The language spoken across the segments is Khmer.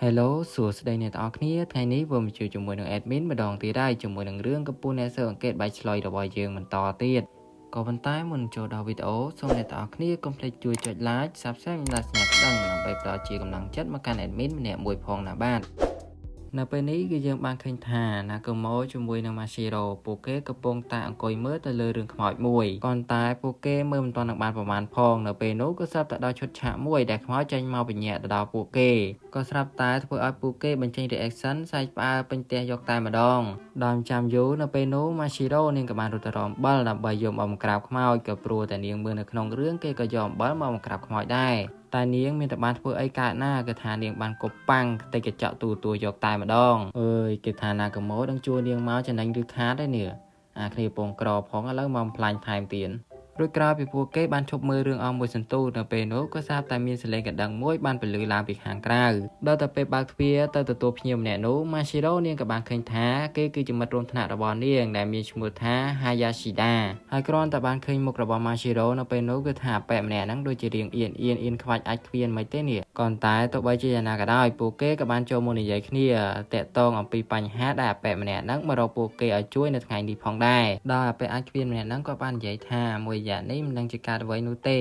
Hello សួស្តីអ្នកទាំងអស់គ្នាថ្ងៃនេះវិលមកជួបជាមួយនឹង admin ម្ដងទៀតហើយជាមួយនឹងរឿងកំពូលអ្នកស៊ើបអង្កេតបែកឆ្លុយរបស់យើងបន្តទៀតក៏ប៉ុន្តែមុនចូលដល់វីដេអូសូមអ្នកទាំងអស់គ្នាកុំភ្លេចជួយចុច like Subscribe និងដាក់សញ្ញាក្ដឹងដើម្បីផ្ដល់ជាកម្លាំងចិត្តមកកាន់ admin ម្នាក់មួយផងណាបាទនៅពេលនេះគឺយើងបានឃើញថាណាកូម៉ូជាមួយនឹងម៉ាស៊ីរ៉ូពួកគេកំពុងតែអង្គុយមើលទៅលើរឿងខ្មោចមួយក៏តែពួកគេមើលមិនទាន់នឹងបានប្រមាណផងនៅពេលនោះក៏ស្រាប់តែដល់ឈុតឆាកមួយដែលខ្មោចចេញមកពញាក់ទៅដល់ពួកគេក៏ស្រាប់តែធ្វើឲ្យពួកគេបញ្ចេញ reaction សែកផ្អើលពេញផ្ទះយកតែម្ដងដល់ចាំយូរនៅពេលនោះម៉ាស៊ីរ៉ូនាងក៏បានរត់ទៅរកអំបិលដើម្បីយកមកបង្ក្រាបខ្មោចក៏ព្រោះតែនាងមើលនៅក្នុងរឿងគេក៏យកអំបិលមកបង្ក្រាបខ្មោចដែរតែនាងមានតែបានធ្វើអីកើតណាគឺថានាងបានកប់ប៉ាំងតិចកញ្ចក់ទូទួយកតែម្ដងអើយគេថាណាកម៉ូដឹងជួនាងមកចំណេញឬខាតទេនេះអាគ្នាពងក្រផងឥឡូវមកផ្លាញ់ថែមទៀតរួចក្រោយពីពួកគេបានឈប់មើលរឿងអស់មួយសន្ទុះនៅពេលនោះក៏ស្រាប់តែមានសលេងកណ្ដឹងមួយបានពលឺឡើងពីខាងក្រៅដល់តែពេលបើកទ្វារទៅទទួលភ្ញៀវម្នាក់នោះម៉ាស៊ីរ៉ូនាងក៏បានឃើញថាគេគឺជាមិត្តរួមថ្នាក់របស់នាងដែលមានឈ្មោះថា Hayashida ហើយគ្រាន់តែបានឃើញមុខរបស់ម៉ាស៊ីរ៉ូនៅពេលនោះគឺថាប៉ែកម្នាក់ហ្នឹងដូចជារៀងអៀនអៀនអៀនខ្វាច់អាចខ្វៀនមិនទេនេះក៏តែទោះបីជាយ៉ាងណាក៏ដោយពួកគេក៏បានចូលមកនិយាយគ្នាតាក់ទងអំពីបញ្ហាដែលអាប៉ែម្នាក់ហ្នឹងមករកពួកគេឲ្យជួយនៅថ្ងៃនេះផងដែរដោយអាប៉ែអាចខ្វៀនម្នាក់ហ្នឹងក៏បាននិយាយថាមួយរយៈនេះមិនដឹងជាកើតអ្វីនោះទេ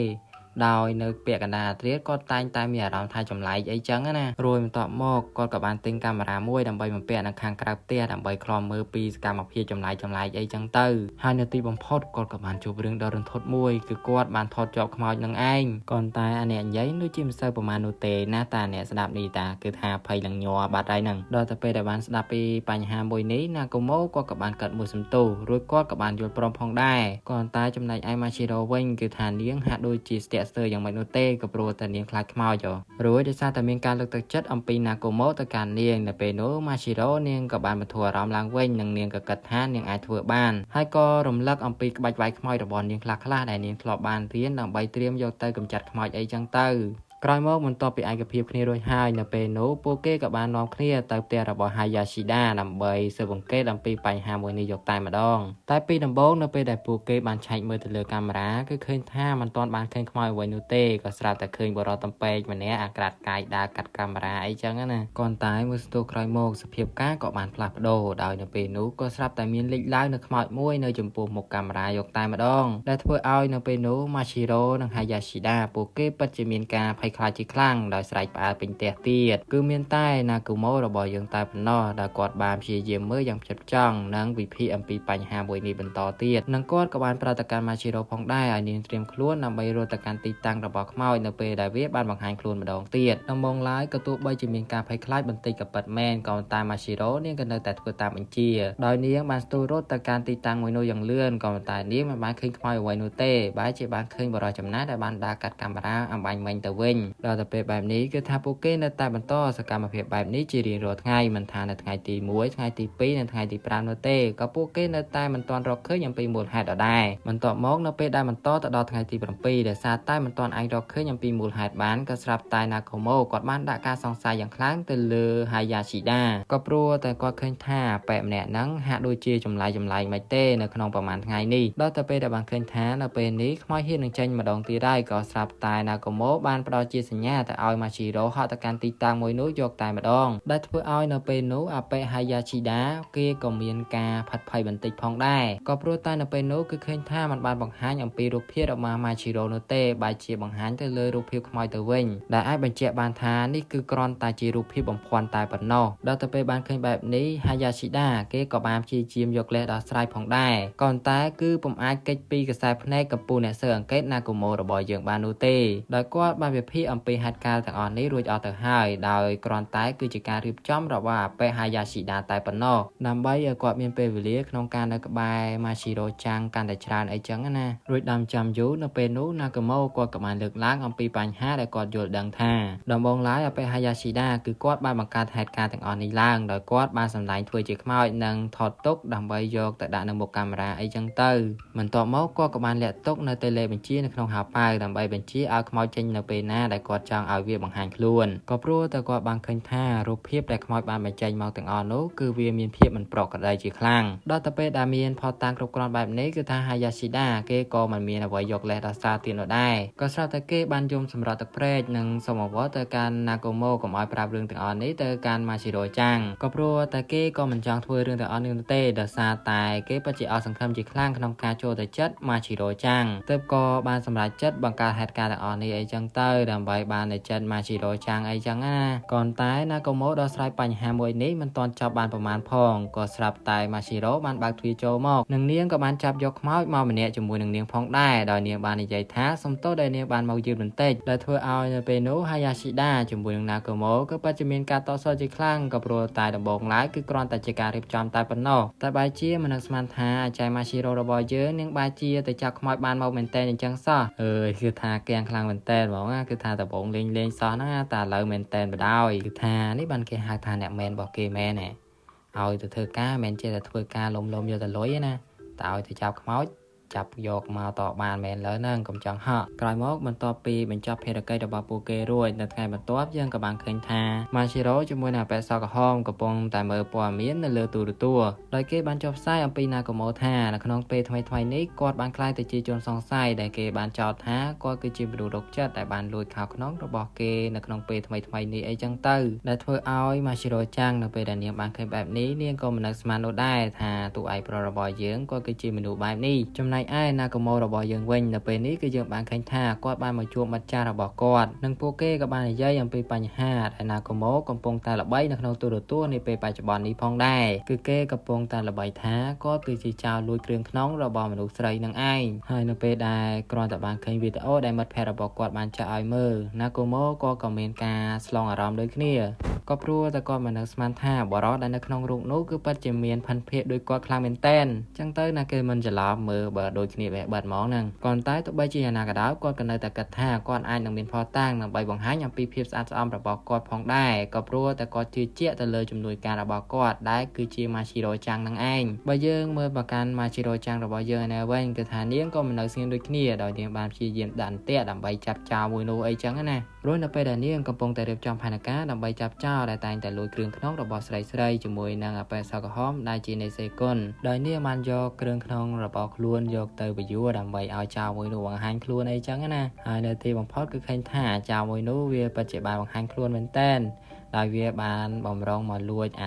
ដោយនៅពាក់កណ្ដាលអាធ្រាត្រគាត់តែងតែមានអារម្មណ៍ថាចម្លែកអីចឹងណារួចបន្ទាប់មកគាត់ក៏បានទិញកាមេរ៉ាមួយដើម្បីបំពាក់នៅខាងក្រៅផ្ទះដើម្បីឃ្លាំមើលពីសកម្មភាពចម្លែកចម្លែកអីចឹងទៅហើយនៅទីបំផុតគាត់ក៏បានជួបរឿងដ៏រន្ធត់មួយគឺគាត់បានថតជាប់ខ្មោចនឹងឯងក៏តែអាអ្នកនិយាយដូចជាមិនសូវប្រមាណនោះទេណាតាអ្នកស្ដាប់នេះតាគឺថាភ័យឡើងញ័របាត់ហើយហ្នឹងដល់តែពេលដែលបានស្ដាប់ពីបញ្ហាមួយនេះណាកូម៉ូគាត់ក៏បានកាត់មួយសន្ទុះរួចគាត់ក៏បានយល់ព្រមផងដែរក៏តែចំណែកឯម៉ាស៊ីរ៉ូវិញគឺថានាងហាក់ដូចជាស្ទាក់ស្ទើរយ៉ាងម៉េចនោះទេក៏ព្រោះតែនាងខ្លាចខ្មោចរួចដោយសារតែមានការលើកទឹកចិត្តអំពីណាកូម៉ូទៅកាន់នាងនៅពេលនោះម៉ាស៊ីរ៉ូនាងក៏បានបន្ធូរអារម្មណ៍ឡើងវិញនិងនាងក៏គិតថានាងអាចធ្វើបានហើយក៏រំលឹកអំពីក្បាច់វាយខ្មោចរបស់នាងខ្លះៗដែលនាងធ្លាប់បានរៀនដើម្បីត្រៀមយកទៅកម្ចាត់ខ្មោចអីចឹងទៅក្រោយមកបន្ទាប់ពីឯកភាពគ្នារួចហើយនៅពេលនោះពួកគេក៏បាននាំគ្នាទៅផ្ទះរបស់ Hayashida ដើម្បីស៊ើបអង្កេតអំពីបញ្ហាមួយនេះយកតែម្ដងតែពីដំបូងនៅពេលដែលពួកគេបានឆែកមើលទៅលើកាមេរ៉ាគឺឃើញថាមិនទាន់បានឃើញខ្មោចអ្វីនោះទេក៏ស្រាប់តែឃើញបុរសតំពេកម្នាក់អាក្រាតកាយដើរកាត់កាមេរ៉ាអីចឹងណាគ្រាន់តែមើលស្ទូក្រោយមកសភាពការក៏បានផ្លាស់ប្ដូរដោយនៅពេលនោះក៏ស្រាប់តែមានលេចឡើងនៅខ្មោចមួយនៅចំពោះមុខកាមេរ៉ាយកតែម្ដងដែលធ្វើឲ្យនៅពេលនោះ Mashiro និង Hayashida ពួកគេពិតជាមានការភ័យខ្លាចជាខ្លាំងដោយស្រែកផ្អើលពេញផ្ទះទៀតគឺមានតែណាគូម៉ូរបស់យើងតែប៉ុណ្ណោះដែលគាត់បានព្យាយាមមើលយ៉ាងផ្ចិតផ្ចង់និងវិភាគអំពីបញ្ហាមួយនេះបន្តទៀតនិងគាត់ក៏បានប្រតិកម្ម Mashiro ផងដែរឲ្យនាងត្រៀមខ្លួនដើម្បីរត់ទៅកាន់ទីតាំងរបស់ខ្មោចនៅពេលដែលវាបានបង្ហាញខ្លួនម្ដងទៀតដំបូងឡើយក៏ទោះបីជាមានការភ័យខ្លាចបន្តិចក៏ពិតមែនក៏តែ Mashiro នាងក៏នៅតែធ្វើតាមបញ្ជាដោយនាងបានស្ទូរត់ទៅកាន់ទីតាំងមួយនោះយ៉ាងលឿនក៏តែនាងមិនបានឃើញខ្មោចអ្វីនោះទេបែរជាបានឃើញបុរសចំណាស់ដែលបានដើរកាត់កាមេរ៉ាអំបញ្ញមិញទៅវិញដល់ទៅពេលបែបនេះគឺថាពួកគេនៅតែបន្តសកម្មភាពបែបនេះជារៀងរាល់ថ្ងៃមិនថានៅថ្ងៃទី1ថ្ងៃទី2និងថ្ងៃទី5នោះទេក៏ពួកគេនៅតែមិនទាន់រកឃើញអំពីមូលហេតុដដែលបន្ទាប់មកនៅពេលដែលបន្តទៅដល់ថ្ងៃទី7ដែលសារតែមិនទាន់អាចរកឃើញអំពីមូលហេតុបានក៏ស្រាប់តែណាកូម៉ូគាត់បានដាក់ការសង្ស័យយ៉ាងខ្លាំងទៅលើ Hayashida ក៏ព្រោះតែគាត់ឃើញថាប៉ែកម្នាក់ហ្នឹងហាក់ដូចជាចម្លែកចម្លែកមិនទេនៅក្នុងប្រហែលថ្ងៃនេះដល់ទៅពេលដែលបានឃើញថានៅពេលនេះខ្មោចហ៊ាននឹងចេញម្ដងទៀតហើយក៏ស្រាប់តែណាកូម៉ូបានផ្ដល់ជាសញ្ញាទៅឲ្យម៉ាស៊ីរ៉ូហត់ទៅកាន់ទីតាំងមួយនោះយកតែម្ដងដែលធ្វើឲ្យនៅពេលនោះអាប៉េ Hayashida គេក៏មានការផាត់ភ័យបន្តិចផងដែរក៏ព្រោះតែនៅពេលនោះគឺឃើញថាมันបានបង្ហាញអំពីរូបភាពរបស់ម៉ាស៊ីរ៉ូនោះទេបែរជាបង្ហាញទៅលើរូបភាពខ្មោចទៅវិញដែលអាចបញ្ជាក់បានថានេះគឺគ្រាន់តែជារូបភាពបំភាន់តែប៉ុណ្ណោះដល់ទៅពេលបានឃើញបែបនេះ Hayashida គេក៏បានព្យាយាមយកលេសដោះស្រាយផងដែរក៏តែគឺពុំអាចគេចពីខ្សែភ្នែកកំពូលអ្នកស៊ើបអង្កេតណាកូម៉ូរបស់យើងបាននោះទេដោយគាត់បានវិភាគអំពីហេតុការណ៍ទាំងអស់នេះរួចអស់ទៅហើយដោយគ្រាន់តែគឺជាការរៀបចំរបស់អាប៉េ Hayashida តែប៉ុណ្ណោះដើម្បីឲ្យគាត់មានពេលវេលាក្នុងការនៅក្បែរ Mashiro ចាំងកាន់តែច្រើនអីចឹងណារួចដើមចាំយូរនៅពេលនោះណាកូម៉ូគាត់ក៏បានលើកឡើងអំពីបញ្ហាដែលគាត់យល់ដឹងថាដំបូងឡើយអាប៉េ Hayashida គឺគាត់បានបង្កើតហេតុការណ៍ទាំងអស់នេះឡើងដោយគាត់បានសម្ដែងធ្វើជាខ្មោចនិងថតទុកដើម្បីយកទៅដាក់នៅមុខកាមេរ៉ាអីចឹងទៅបន្ទាប់មកគាត់ក៏បានលាក់ទុកនៅតេឡេបញ្ជានៅក្នុងហោប៉ៅដើម្បីបញ្ជាឲ្យខ្មោចចេញនៅពេលណា ដែលគាត់ចង់ឲ្យវាបង្ហាញខ្លួនក៏ព្រោះតែគាត់បានឃើញថារូបភាពដែលខ្មោចបានបញ្ចេញមកទាំងអស់នោះគឺវាមានភាពមិនប្រក្រតីជាខ្លាំងដល់ទៅពេលដែលមានផុសតាងគ្រប់គ្រាន់បែបនេះគឺថា Hayashida គេក៏មិនមានអ្វីយកលេសដល់សារទៀតនោះដែរក៏ស្រាប់តែគេបានយំសម្រាប់ទឹកព្រែកនិងសុំអវរទៅកាន់ Nagumo កុំឲ្យប្រាប់រឿងទាំងអស់នេះទៅកាន់ Mashiro ចាំងក៏ព្រោះតែគេក៏មិនចង់ធ្វើរឿងទាំងអស់នេះនោះទេដោយសារតែគេពិតជាអស់សង្ឃឹមជាខ្លាំងក្នុងការចូលទៅចិត្ត Mashiro ចាំងទើបក៏បានសម្រេចចិត្តបង្កើតហេតុការណ៍ទាំងអស់នេះអីចឹងទៅដើម្បីបាននៅចិត្ត Mashiro ចាំងអីចឹងណាក៏តែ Nagumo ដោះស្រាយបញ្ហាមួយនេះមិនទាន់ចប់បានប្រមាណផងក៏ស្រាប់តែ Mashiro បានបើកទ្វារចូលមកនិងនាងក៏បានចាប់យកខ្មោចមកម្នាក់ជាមួយនឹងនាងផងដែរដោយនាងបាននិយាយថាសុំទោសដែលនាងបានមកយឺតបន្តិចដែលធ្វើឲ្យនៅពេលនោះ Hayashida ជាមួយនឹង Nagumo ក៏ពិតជាមានការតស៊ូជាខ្លាំងក៏ព្រោះតែដំបូងឡើយគឺគ្រាន់តែជាការរៀបចំតែប៉ុណ្ណោះតែបែរជាមិននឹកស្មានថាអាចារ្យ Mashiro របស់យើងនាងបែរជាទៅចាប់ខ្មោចបានមកមែនតើអញ្ចឹងសោះអើយគឺថាកៀងខ្លាំងមែនតើហ្មងគឺថាដំបូងលេងលេងសោះហ្នឹងតែឥឡូវមែនតើបដ ாய் គឺថានេះបានគេហៅថាអ្នកមែនរបស់គេមែនហ៎ឲ្យទៅធ្វើការមិនមែនចេះតែធ្វើការលំលំយកតែលុយទេណាតែឲ្យទៅចាប់ខ្មោចចាប់យកមកតបានមែនលើហ្នឹងកុំចង់ហក់ក្រោយមកបន្ទាប់ពីបញ្ចប់ភារកិច្ចរបស់ពួកគេរួចនៅថ្ងៃបន្ទាប់យើងក៏បានឃើញថា Mashiro ជាមួយនឹងអាប៉ែសក្រហមកំពុងតែមើលព័ត៌មាននៅលើទូរទស្សន៍ដោយគេបានចុះផ្សាយអំពី Nagumo ថានៅក្នុងពេលថ្មីៗនេះគាត់បានក្លាយទៅជាជនសង្ស័យដែលគេបានចោទថាគាត់គឺជាមនុស្សរោគចិត្តដែលបានលួចខោក្នុងរបស់គេនៅក្នុងពេលថ្មីៗនេះអីចឹងទៅដែលធ្វើឲ្យ Mashiro ចាំងនៅពេលដែលនាងបានឃើញបែបនេះនាងក៏មិននឹកស្មាននោះដែរថាតួឯកប្រុសរបស់យើងគាត់គឺជាមនុស្សបែបនេះចំណែកឯ Nagumo របស់យើងវិញនៅពេលនេះគឺយើងបានឃើញថាគាត់បានមកជួបមិត្តចាស់របស់គាត់និងពួកគេក៏បាននិយាយអំពីបញ្ហាដែល Nagumo កំពុងតែល្បីនៅក្នុងទូរទស្សន៍នាពេលបច្ចុប្បន្ននេះផងដែរគឺគេកំពុងតែល្បីថាគាត់គឺជាចោរលួចគ្រឿងក្នុងរបស់មនុស្សស្រីនឹងឯងហើយនៅពេលដែលគ្រាន់តែបានឃើញវីដេអូដែលមិត្តភ័ក្តិរបស់គាត់បានចាក់ឲ្យមើល Nagumo ក៏ក៏មានការស្លងអារម្មណ៍ដូចគ្នាក៏ព្រោះតែគាត់មិននឹកស្មានថាបរិសដែលនៅក្នុងរូបនោះគឺពិតជាមានផិនភាពដូចគាត់ខ្លាំងមែនតែនចឹងទៅណាគេមិនច្រឡំមើលបើដូចគ្នាបេះបិទហ្មងហ្នឹងក៏តែទោះបីជាយ៉ាងណាក៏ដោយគាត់ក៏នៅតែគិតថាគាត់អាចនឹងមានផតាងដើម្បីបង្ហាញអំពីភាពស្អាតស្អំរបស់គាត់ផងដែរក៏ព្រោះតែគាត់ជឿជាក់ទៅលើជំនួយការរបស់គាត់ដែលគឺជា Mashiro ចាំងនឹងឯងបើយើងមើលប្រកាន់ Mashiro ចាំងរបស់យើងឯនេះវិញគឺថានាងក៏មិននៅស្ងៀមដូចគ្នាដោយនាងបានព្យាយាមដាក់អន្ទាក់ដើម្បីចាប់ចោលមួយនោះអីចឹងណាព្រោះនៅពេលដែលនាងកំពុងតែរៀបចំផែនការដើម្បីចាប់ចោលដែលតែងតែលួចគ្រឿងក្នុងរបស់ស្រីស្រីជាមួយនឹងអាប៉ែសក្រហមដែលជានេសេគុណដោយនាងបានយកគ្រឿងក្នុងរបស់ខ្លួនយកទៅពយួរដើម្បីឲ្យចោលមួយនោះបង្ហាញខ្លួនអីចឹងណាហើយនៅទីបំផុតគឺឃើញថាចោលមួយនោះវាពិតជាបានបង្ហាញខ្លួនមែនតែនដោយវាបានបំរុងមកលួចអ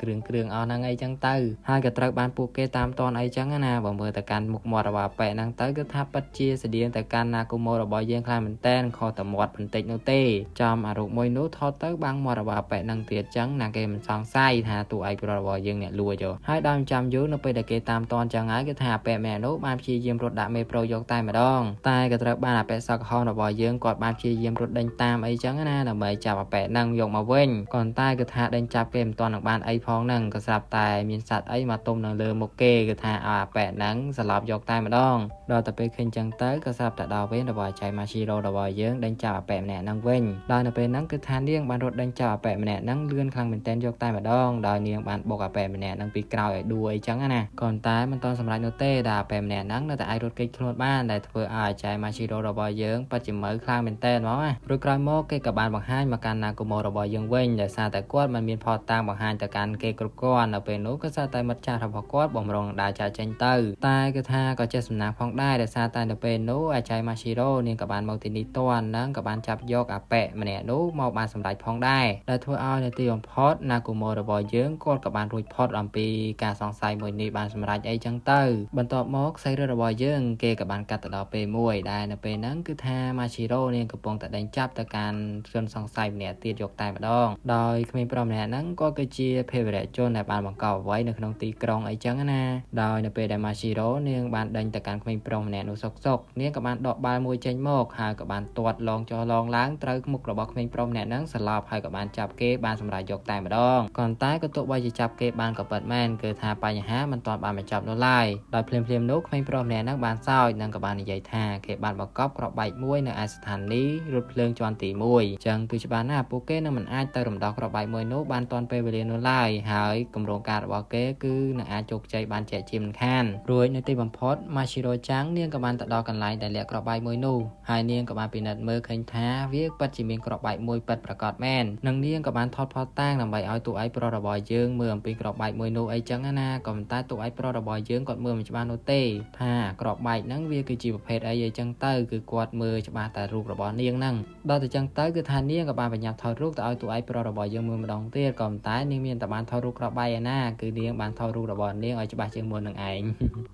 ាគ្រឿងគ្រឿងអស់ហ្នឹងអីចឹងទៅហើយក៏ត្រូវបានពួកគេតាមតនអីចឹងណាបើមើលទៅកាន់មុខមាត់របស់អាប៉ែហ្នឹងទៅគឺថាពិតជាស្តៀងទៅកាន់ណាគូម៉ូរបស់យើងខ្លាំងមែនតែនខុសតែមាត់បន្តិចនោះទេចំអារូបមួយនោះថតទៅបាំងមាត់របស់អាប៉ែហ្នឹងទៀតចឹងណាគេមិនសង្ស័យថាតួឯកប្រុសរបស់យើងអ្នកលួចហើយដល់ចាំយូរនៅពេលដែលគេតាមតនចឹងហើយគឺថាអាប៉ែម្នាក់នោះបានព្យាយាមរត់ដាក់មេប្រូយកតែម្ដងតែក៏ត្រូវបានអាប៉ែសក់ក្រហមរបស់យើងគាត់បានព្យាយាមរត់ដេញតាមអីចឹងណាដើម្បីចាប់អាប៉ែហ្នឹងយកមកវិញក៏តែគឺថាដេញចាប់គេមិនទាន់នឹងបានអីផងហ្នឹងក៏ស្រាប់តែមានសត្វអីមកទុំនៅលើមុខគេគឺថាឲ្យអាប៉ែហ្នឹងស្លាប់យកតែម្ដងដល់តែពេលឃើញចឹងទៅក៏ស្រាប់តែដល់វេនរបស់អាចារ្យម៉ាស៊ីរ៉ូរបស់យើងដេញចាប់អាប៉ែម្នាក់ហ្នឹងវិញដល់នៅពេលហ្នឹងគឺថានាងបានរត់ដេញចាប់អាប៉ែម្នាក់ហ្នឹងលឿនខ្លាំងមែនទែនយកតែម្ដងដោយនាងបានបុកអាប៉ែម្នាក់ហ្នឹងពីក្រោយឲ្យដួលអីចឹងណាក៏តែមិនទាន់សម្រេចនោះទេដែលអាប៉ែម្នាក់ហ្នឹងនៅតែអាចរត់គេចខ្លួនបានដែលធ្វើឲ្យអាចារ្យម៉ាស៊ីរ៉ូរបស់យើងពិតជាមើលខ្លាំងមែនទែនហ្មងណារួចក្រោយមកគេក៏បានបង្ហាញមកកាន់ណាគូម៉ូរបស់យើងវិញដោយសារតែគាត់មិនមានផតតាងបង្ហាញទៅកាន់គេគ្រប់គ្រាន់នៅពេលនោះក៏សារតែមិត្តចាស់របស់គាត់បំរុងដើរចាក់ចេញទៅតែគឺថាក៏ចេះសំណាងផងដែរដោយសារតែនៅពេលនោះអាចារ្យម៉ាស៊ីរ៉ូនាងក៏បានមកទីនេះទាន់និងក៏បានចាប់យកអាប៉ែម្នាក់នោះមកបានសម្រេចផងដែរដែលធ្វើឲ្យនៅទីបំផុតណាគូម៉ូរបស់យើងគាត់ក៏បានរួចផុតអំពីការសង្ស័យមួយនេះបានសម្រេចអីចឹងទៅបន្ទាប់មកសាច់រឿងរបស់យើងគេក៏បានកាត់ទៅដល់ពេលមួយដែលនៅពេលហ្នឹងគឺថាម៉ាស៊ីរ៉ូនាងកំពុងតែដេញចាប់ទៅកាន់ជនសង្ស័យម្នាក់ទៀតយកតែម្ដងដោយក្មេងប្រុសម្នាក់ហ្នឹងគាត់គឺជាភេរវជនដែលបានបង្កប់អ្វីនៅក្នុងទីក្រុងអីចឹងណាដោយនៅពេលដែលម៉ាស៊ីរ៉ូនាងបានដេញទៅកាន់ក្មេងប្រុសម្នាក់នោះសុកសុកនាងក៏បានដកបាល់មួយចេញមកហើយក៏បានទាត់ឡងចុះឡងឡើងត្រូវមុខរបស់ក្មេងប្រុសម្នាក់ហ្នឹងស្លាប់ហើយក៏បានចាប់គេបានសម្រេចយកតែម្ដងក៏តែក៏ទោះបីជាចាប់គេបានក៏ពិតមែនគឺថាបញ្ហាមិនទាន់បានបញ្ចប់នោះឡើយដោយភ្លាមៗនោះក្មេងប្រុសម្នាក់ហ្នឹងបានសើចនិងក៏បាននិយាយថាគេបានបង្កប់គ្រាប់បែកមួយនៅឯស្ថានីយ៍រថភ្លើងជាន់ទី1អញ្ចឹងគឺច្បាស់ណាស់ពួកគេនឹងមិន អាចទៅរំដោះគ្រាប់បែកមួយនោះបានទាន់ពេលវេលានោះឡើយហើយគម្រោងការរបស់គេគឺនឹងអាចជោគជ័យបានជាក់ជាមិនខានរួចនៅទីបំផុត Mashiro ចាំងនាងក៏បានទៅដល់កន្លែងដែលលាក់គ្រាប់បែកមួយនោះហើយនាងក៏បានពិនិត្យមើលឃើញថាវាពិតជាមានគ្រាប់បែកមួយពិតប្រាកដមែននិងនាងក៏បានថតផតតាងដើម្បីឲ្យតួឯកប្រុសរបស់យើងមើលអំពីគ្រាប់បែកមួយនោះអីចឹងណាក៏ប៉ុន្តែតួឯកប្រុសរបស់យើងគាត់មើលមិនច្បាស់នោះទេថាគ្រាប់បែកហ្នឹងវាគឺជាប្រភេទអីអីចឹងទៅគឺគាត់មើលច្បាស់តែរូបរបស់នាងហ្នឹងដល់តែចឹងទៅគឺថានាងក៏បានបញ្ញាប់ថតរូបទៅឲ្យតួឯកប្រុសរបស់យើងមើលម្ដងទៀតក៏ប៉ុន្តែនាងមានតែបានថតរូបគ្រាប់បែកឯណាគឺនាងបានថតរូបរបស់នាងឲ្យច្បាស់ជាងមុននឹងឯង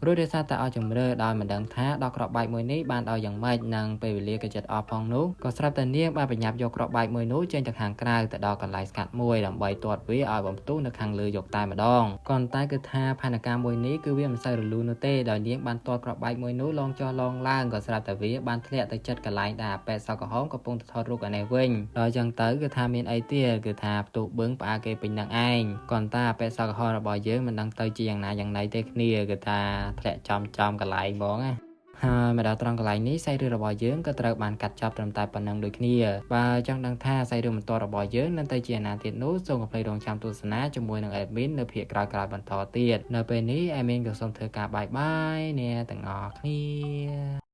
រួចដោយសារតែឲ្យជំរឿដោយមិនដឹងថាដល់គ្រាប់បែកមួយនេះបានដល់យ៉ាងម៉េចនិងពេលវេលាក៏ចិត្តអស់ផងនោះក៏ស្រាប់តែនាងបានបញ្ញាប់យកគ្រាប់បែកមួយនោះចេញទៅខាងក្រៅទៅដល់កន្លែងស្កាត់មួយដើម្បីទាត់វាឲ្យបំផ្ទុះនៅខាងលើយកតែម្ដងក៏ប៉ុន្តែគឺថាផែនការមួយនេះគឺវាមិនសូវរលូននោះទេដោយនាងបានទាត់គ្រាប់បែកមួយនោះឡងចុះឡងឡើងក៏ស្រាប់តែវាបានធ្លាក់ទៅចិត្តកន្លែងដែលអាប៉ែសកក្រហមកំពុងតែថតរូបឯនេះវិញដល់ចឹងទៅគឺថាមានអីទៀតគឺថាផ្ទុះបឹងផ្អាគេពេញនឹងឯងក៏ប៉ុន្តែអាប៉ែសកក្រហមរបស់យើងមិនដឹងទៅជាយ៉ាងណាយ៉ាងណីទេគ្នាគឺថាធ្លាក់ចំចំកន្លែងហ្មងណាហើយមកដល់ត្រង់កន្លែងនេះសាច់រឿងរបស់យើងក៏ត្រូវបានកាត់ចប់ត្រឹមតែប៉ុណ្ណឹងដូចគ្នាបើចង់ដឹងថាសាច់រឿងបន្តរបស់យើងនឹងទៅជាណាទៀតនោះសូមកុំភ្លេចរងចាំទស្សនាជាមួយនឹង admin នៅភាគក្រោយៗបន្តទៀតនៅពេលនេះ admin ក៏សូមធ្វើការ bye bye អ្នកទាំងអស់គ្នា។